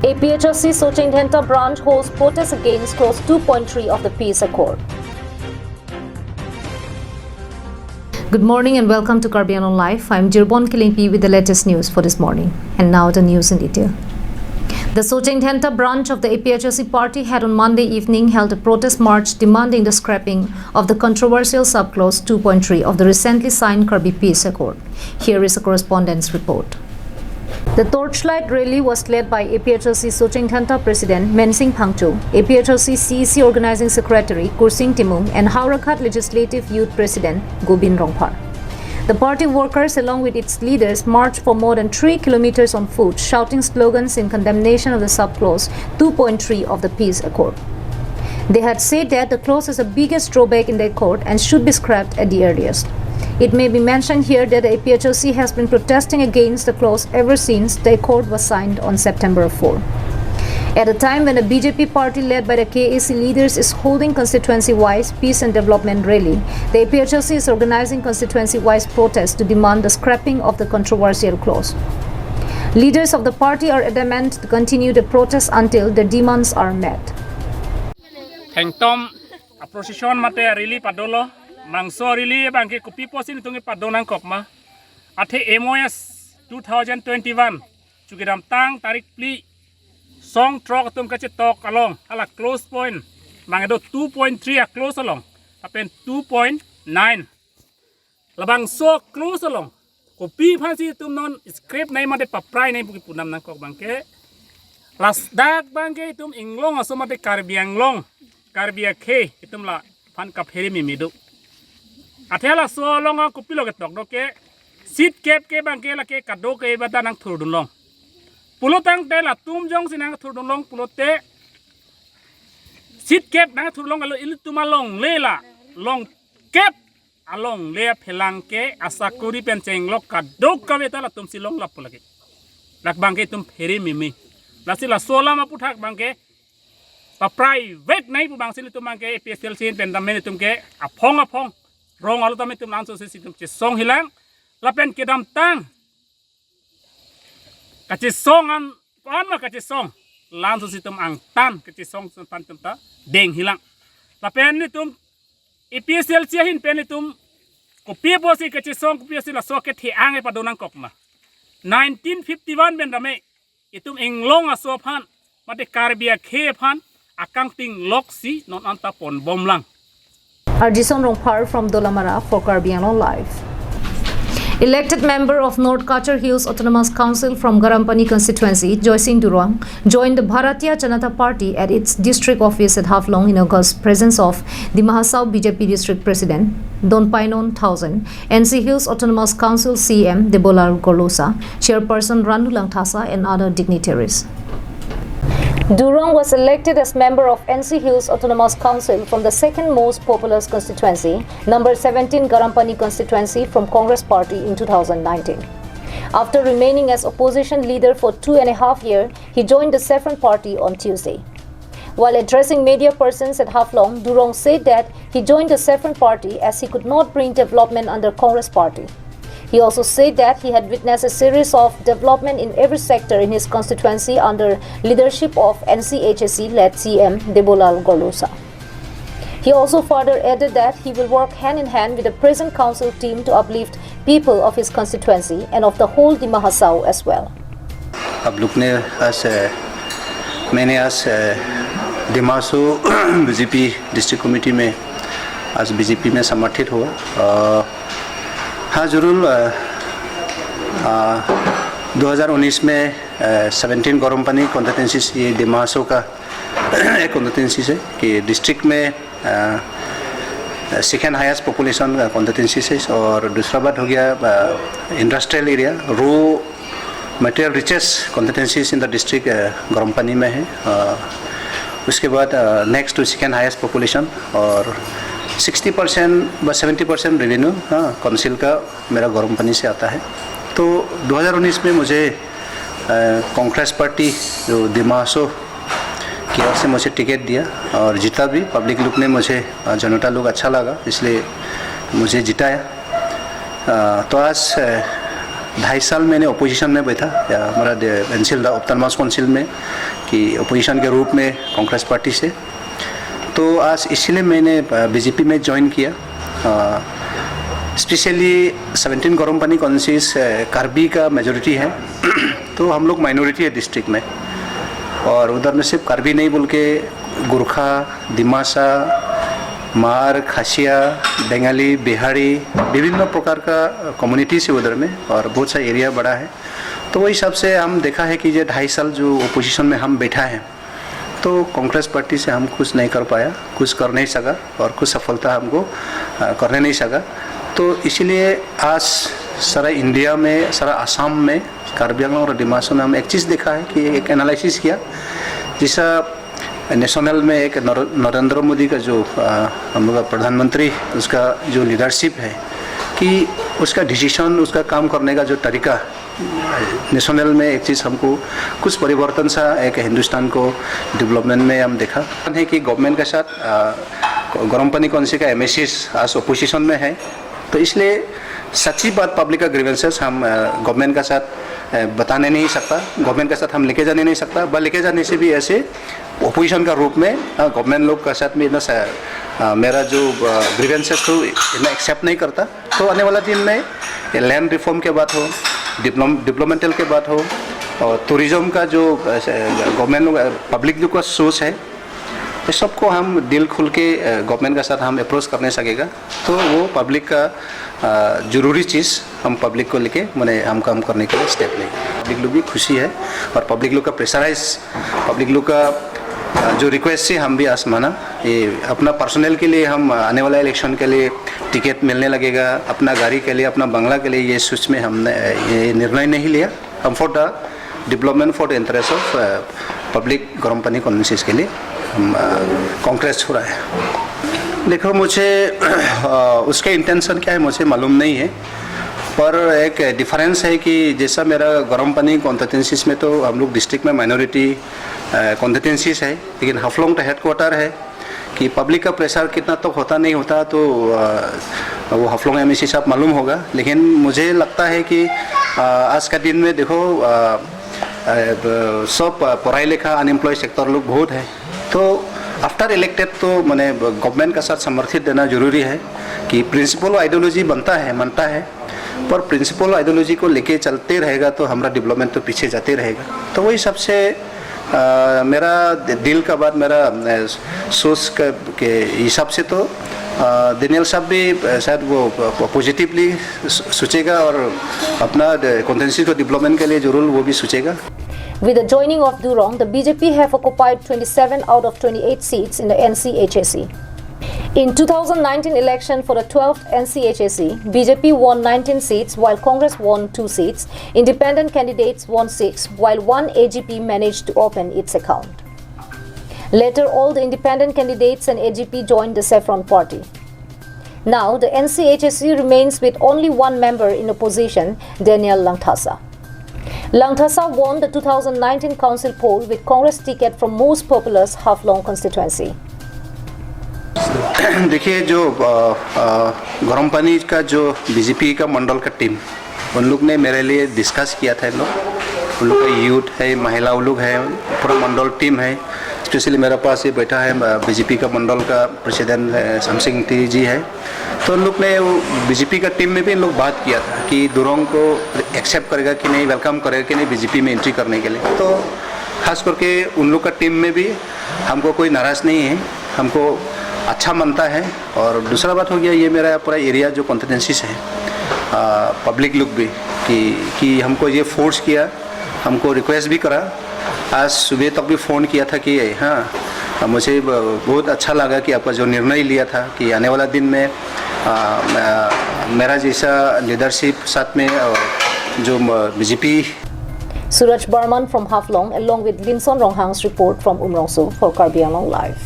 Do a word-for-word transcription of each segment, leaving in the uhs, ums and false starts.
A P H L C Socheng Dhenta branch holds protest against clause two point three of the peace accord. Good morning and welcome to Karbi Anglong Live. I'm Jirbon Kilingpi with the latest news for this morning. And now the news in detail. The Socheng Dhenta branch of the A P H L C party had on Monday evening held a protest march demanding the scrapping of the controversial subclause two point three of the recently signed Karbi Peace Accord. Here is a correspondent's report. The torchlight rally was led by A P H L C Socheng Dhenta President Mensing Phangcho, A P H L C C E C Organizing Secretary Kursing Timung, and Howraghat Legislative Youth President Gobin Rongphar. The party workers, along with its leaders, marched for more than three kilometers on foot, shouting slogans in condemnation of the subclause two point three of the peace accord. They had said that the clause is the biggest drawback in the accord and should be scrapped at the earliest. It may be mentioned here that the A P H L C has been protesting against the clause ever since the accord was signed on September four. At a time when the B J P party led by the K A C leaders is holding constituency-wise peace and development rally, the A P H L C is organizing constituency-wise protest to demand the scrapping of the controversial clause. Leaders of the party are adamant to continue the protest until the demands are met. Thengtom a procession mate a rally padolo, bangso rally abangke kopi pusi nelitum kepado nangkok ma. Athe M O S two thousand twenty-one chukidamtang tarik phli song throk atum kachetok along, hala clause point, bang kedo two point three a clause along, lapen two point nine. Labangso clause along kopi aphansi itum non scrap nangji mate paprai nangji pu kipu nangkok abangke, ladak abangke itum inglong aso mate Karbi Anglong, Karbi akhei itum laphan kaphere meme do. Athe laso along kopilo ketok do ke, seat kep ke abangke lake kadokave ta nangthurdun long. Pulotangte latum jongsi nangthurdun long pulote, seat kep nangthurdun long, alo ilitum alongle la, long kep alongle aphelang ke asakori pen chenglok kadokave ta latumsi longlap pu lake. Dak abangke itum phere meme. Lasi laso alam aputhak abangke papraivek nangji pu abangsi nelitum abangke A P H L C pen tame nelitum ke aphong aphong rong alo tame itum lansose itum chesong hilang. Lapen kedamtang kachesong an, ko-an ma kachesong, lansose itum angtan kachesong sungtan itum ta deng hilang. Lapen nelitum A P H L C ahin pen nelitum kopi pusi kachesong, kopi pusi laso kethe-ang epado nangkok ma. Nineteen fifty-one pen tame itum inglong aso aphan mate Karbi akhei aphan akangting loksi non anta ponbomlang. Arjison Rongphar from Dolamara for Karbi Anglong Live. Elected member of North Cachar Hills Autonomous Council from Garampani constituency, Joysing Durong, joined the Bharatiya Janata Party at its district office at Haflong in August, presence of Dima Hasao B J P District President Donpainon Thaosen, N C Hills Autonomous Council C E M Debolal Gorlosa, Chairperson Ranu Langthasa, and other dignitaries. Durong was elected as member of N C Hills Autonomous Council from the second most populous constituency, number seventeen Garampani constituency from Congress party in two thousand nineteen. After remaining as opposition leader for two and a half year, he joined the Saffron party on Tuesday. While addressing media persons at Haflong, Durong said that he joined the Saffron party as he could not bring development under Congress party. He also said that he had witnessed a series of development in every sector in his constituency under leadership of N C H A C led C E M Debolal Gorlosa. He also further added that he will work hand in hand with the present council team to uplift people of his constituency and of the whole Dima Hasao as well. आप लोग ने आज, अ, मैंने आज, अ, दिमासो BJP district committee में आज बीजेपी में समर्थित हुआ। अ, हाँ, जरूर, अ, अ, दो हज़ार उन्नीस में, अ, सेवनटीन गरम पानी कॉन्स्टिट्यूएंसी, ये दिमासो का एक कॉन्स्टिट्यूएंसी है कि डिस्ट्रिक्ट में, अ, सेकेंड हाईएस्ट पॉपुलेशन, अ, कॉन्स्टिट्यूएंसी है, और दूसरा बात हो गया, अ, industrial area, raw material richest constituencies in the district, अ, गरम पानी में है। अ, उसके बाद, अ, next to second highest population और सिक्सटी परसेंट व सेवेंटी परसेंट रेवेन्यू, हाँ, काउंसिल का मेरा गरम पानी से आता है। तो दो हज़ार उन्नीस में मुझे, अ, कांग्रेस पार्टी जो दिमासो की ओर से मुझे टिकट दिया और जीता भी। पब्लिक लोग ने मुझे, अ, जनता लोग अच्छा लगा, इसलिए मुझे जिताया। अ, तो आज, अ, ढाई साल मैंने अपोजिशन में बैठा, या, हमारा दे-, एनसीएल दा ऑटोनॉमस काउंसिल में, कि अपोजिशन के रूप में कांग्रेस पार्टी से। तो आज इसीलिए मैंने, अ, बीजेपी में ज्वाइन किया। अ, स्पेशली सेवनटीन गरम पानी कॉन्स्टिट्यूएंसी, अ, कार्बी का मेजोरिटी है, तो हम लोग माइनॉरिटी है डिस्ट्रिक्ट में। और उधर में सिर्फ कार्बी नहीं, बोल के गोरखा, दिमासा, मार, खासिया, बंगाली, बिहारी, विभिन्न प्रकार का कम्युनिटीज है उधर में, और बहुत सा एरिया बड़ा है। तो वो हिसाब से हम देखा है कि ये ढाई साल जो अपोजिशन में हम बैठा है, तो कांग्रेस पार्टी से हम कुछ नहीं कर पाया, कुछ कर नहीं सका, और कुछ सफलता हमको, अ, करने नहीं सका। तो इसीलिए आज सारा इंडिया में, सारा आसाम में, कार्बी आंगलोंग और दिमासा में हम एक चीज़ देखा है कि एक एनालिसिस किया, जैसा नेशनल में एक नर-, नरेंद्र मोदी का जो, अ, हम लोग का प्रधानमंत्री, उसका जो लीडरशिप है, कि उसका डिसीजन, उसका काम करने का जो तरीका, नेशनल में एक चीज़ हमको कुछ परिवर्तन सा एक हिंदुस्तान को डेवलपमेंट में हम देखा है कि गवर्नमेंट के साथ, अ, गरम पानी कॉन्स्टिट्यूएंसी का एमएसीज आज अपोजिशन में है, तो इसलिए सच्ची बात पब्लिक का ग्रीवेंसेस हम, अ, गवर्नमेंट के साथ, अ, बताने नहीं सकता, गवर्नमेंट के साथ हम लेके जाने नहीं सकता, व लेके जाने से भी ऐसे अपोजिशन का रूप में, अ, गवर्नमेंट लोग के साथ में इतना सा-, अ, मेरा जो, अ, ग्रीवेंसेस तो इतना एक्सेप्ट नहीं करता। तो आने वाला दिन में ये लैंड रिफॉर्म के बात हो, डेवलप-, डेवलपमेंटल के बात हो, और टूरिज्म का जो, अ, गवर्नमेंट लोग, अ, पब्लिक लोग का सोच है, ये सबको हम दिल खुल के, अ, गवर्नमेंट के साथ हम अप्रोच करने सकेगा। तो वो पब्लिक का, अ, जरूरी चीज़ हम पब्लिक को लेके, मैंने हम काम करने के लिए स्टेप लेंगे। पब्लिक लोग भी खुशी है और पब्लिक लोग का प्रेशराइज, पब्लिक लोग का, अ, जो रिक्वेस्ट है हम भी आज माना। ये अपना पर्सनल के लिए हम आने वाला इलेक्शन के लिए टिकट मिलने लगेगा, अपना गाड़ी के लिए, अपना बंगला के लिए, ये सोच में हमने, अ, ये निर्णय नहीं लिया। हम for the development, for the interest of, अ, पब्लिक गरम पानी कॉन्स्टिट्यूएंसी के लिए हम, अ, कांग्रेस छोड़ा है। देखो, मुझे, अ, उसका इंटेंशन क्या है, मुझे मालूम नहीं है, पर एक डिफरेंस है कि जैसा मेरा गरम पानी कॉन्स्टिट्यूएंसीज में तो हम लोग डिस्ट्रिक्ट में माइनॉरिटी, अ, कॉन्स्टिट्यूएंसीज है, लेकिन हाफलोंग तो हेडक्वार्टर है, कि पब्लिक का प्रेशर कितना तक होता, नहीं होता, तो, अ, वो हाफलोंग एमएसी साहब मालूम होगा। लेकिन मुझे लगता है कि, अ, आज का दिन में देखो, अ, अ, ब-, सब, अ, पढ़ाई लिखा अनएम्प्लॉय सेक्टर लोग बहुत है, तो आफ्टर इलेक्टेड तो मैंने गवर्नमेंट का साथ समर्थित देना जरूरी है कि प्रिंसिपल आइडियोलॉजी बनता है, मानता है, पर प्रिंसिपल आइडियोलॉजी को लेके चलते रहेगा तो हमारा डेवलपमेंट तो पीछे जाते रहेगा। तो वही सबसे, अ, मेरा दिल का बात, मेरा, अ, सोच का, के हिसाब से तो, अ, डेनियल साहब भी, अ, शायद वो प-, पॉजिटिवली सो-, सोचेगा और अपना ड-, कॉन्स्टिट्यूएंसी को डेवलपमेंट के लिए जरूर वो भी सोचेगा। With the joining of Durong, the B J P have occupied twenty-seven out of twenty-eight seats in the N C H A C. In two thousand nineteen election for the twelfth N C H A C, B J P won nineteen seats while Congress won two seats, independent candidates won six, while one A G P managed to open its account. Later, all the independent candidates and A G P joined the Saffron Party. Now, the N C H A C remains with only one member in opposition, Daniel Langthasa. Langthasa won the two thousand nineteen council poll with Congress ticket from most populous Haflong constituency. देखिए, जो, अ, अ, गरम पानी का जो बीजेपी का मंडल का टीम, उन लोग ने मेरे लिए डिस्कस किया था। इन लोग, उन लोग का यूथ है, महिला उन लोग है, पूरा मंडल टीम है। स्पेशली मेरे पास ये बैठा है, अ, बीजेपी का मंडल का प्रेसिडेंट है, समसिंग टी जी है। तो उन लोग ने वो बीजेपी का टीम में भी इन लोग बात किया था कि दुरोंग को एक्सेप्ट करेगा कि नहीं, वेलकम करेगा कि नहीं बीजेपी में एंट्री करने के लिए। तो खास करके उन लोग का टीम में भी हमको कोई नाराज़ नहीं है, हमको अच्छा मानता है। और दूसरा बात हो गया, ये मेरा पूरा एरिया जो कॉन्स्टिट्यूएंसीज है, आ, पब्लिक लोग भी कि, कि हमको ये फोर्स किया, हमको रिक्वेस्ट भी करा, आज सुबह तक भी फ़ोन किया था कि हाँ, मुझे ब-, बहुत अच्छा लगा कि आपका जो निर्णय लिया था कि आने वाला दिन में, आ, आ, मेरा जैसा लीडरशिप साथ में, आ, जो BJP Suraj Barman from Haflong along with Linson Ronghang's report from Umrongso for Karbi Anglong Live.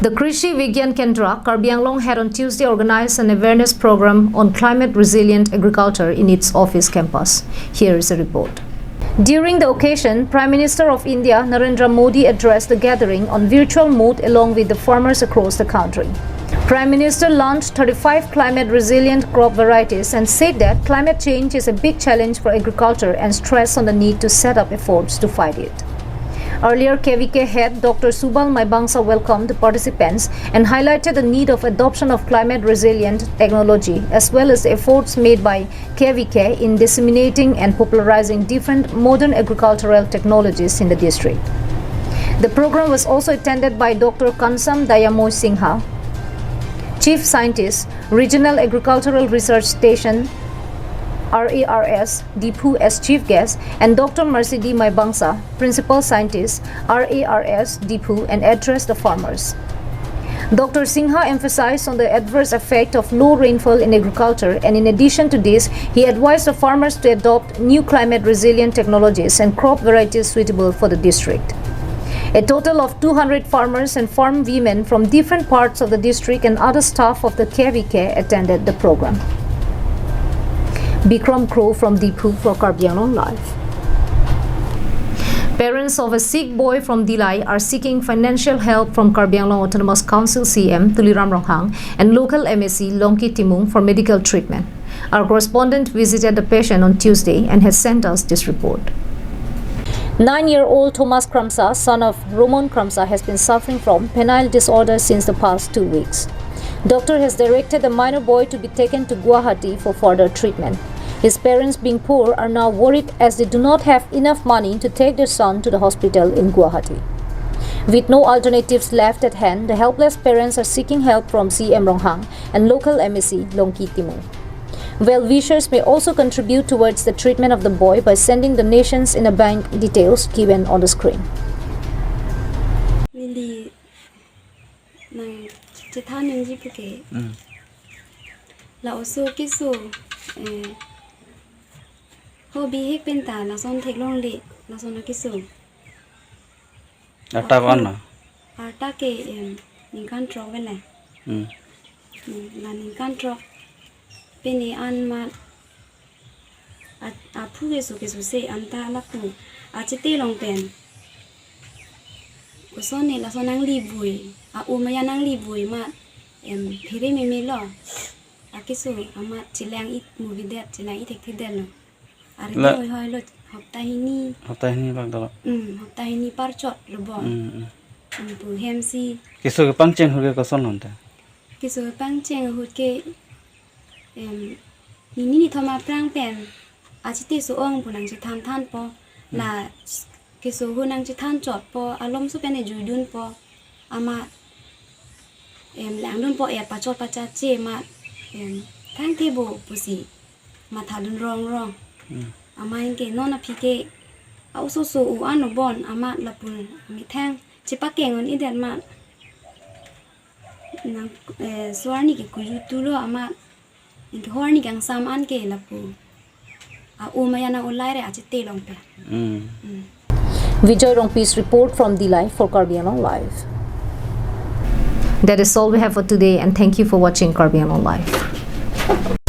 The Krishi Vigyan Kendra, Karbi Anglong had on Tuesday organized an awareness program on climate resilient agriculture in its office campus. Here is a report. During the occasion, Prime Minister of India Narendra Modi addressed the gathering on virtual mode along with the farmers across the country. Prime Minister launched thirty-five climate resilient crop varieties and said that climate change is a big challenge for agriculture and stressed on the need to set up efforts to fight it. Earlier, K V K head Doctor Subal Maibangsa welcomed the participants and highlighted the need of adoption of climate resilient technology as well as the efforts made by K V K in disseminating and popularizing different modern agricultural technologies in the district. The program was also attended by Doctor Kansam Dayamoi Singha, Chief Scientist, Regional Agricultural Research Station, R A R S, Diphu as chief guest, and Doctor Mercy D Maibangsa, Principal Scientist, R A R S, Diphu, and addressed the farmers. Doctor Singha emphasized on the adverse effect of low rainfall in agriculture, and in addition to this, he advised the farmers to adopt new climate resilient technologies and crop varieties suitable for the district. A total of two hundred farmers and farm women from different parts of the district and other staff of the K V K attended the program. Bikram Kro from Diphu for Karbi Anglong Live. Parents of a sick boy from Dillai are seeking financial help from Karbi Anglong Autonomous Council C M Tuliram Ronghang and local M A C Longki Timung for medical treatment. Our correspondent visited the patient on Tuesday and has sent us this report. Nine-year-old Thomas Kramsa, son of Roman Kramsa, has been suffering from penile disorder since the past two weeks. Doctor has directed the minor boy to be taken to Guwahati for further treatment. His parents, being poor, are now worried as they do not have enough money to take their son to the hospital in Guwahati. With no alternatives left at hand, the helpless parents are seeking help from C M Ronghang and local M A C Longki Timung. Well-wishers may also contribute towards the treatment of the boy by sending donations in a bank, details given on the screen. Neli nang chethan nangji puke. Mm. La oso keso, eh, ho bihek penta lason theklongle, lason keso. Arta ko-an ma? Arta ke, em, ningkan throk vele. Hmm. Hmm, la ningkan throk pini an ma a-, aphu keso keso se anta lapu achete along pen. Koson ne lason nangli bui, a-o maya nangli bui ma, em, phere meme lo. Akeso amat chelang-it movie det, chelang-it thekthe det lo. Ari la- hoi hoi lo, hopta hini. Hopta hini bak dolo. Hmm, hopta hini parchot lo bon. Hmm, hmm. Hmm, pu hem si. Keso kepangcheng ahut ke koson lo anta? Keso kepangcheng ahut ke, em, nini nithom aphrang pen achete so-ong pu nangchethan thanpo. Hmm. La keso ahut nangchethan chotpo, alomso pen ejuidunpo. Amat, em, langdunpo, er pachot pachache amat, em, thangthebo pusi mathadun rong rong. Hmm. Amat anke non aphi ke a-oso so-o an lo bon, amat lapu methang chepakeng un-edet amat nang, eh, so-arni ke kuju tulo amat. Anke ho-arni kangsam anke lapu a-o maya nang-olai re achete along pen. Mm. Mm. Vijay Rongpi's report from Dillai for Karbi Anglong Live. That is all we have for today, and thank you for watching Karbi Anglong Live.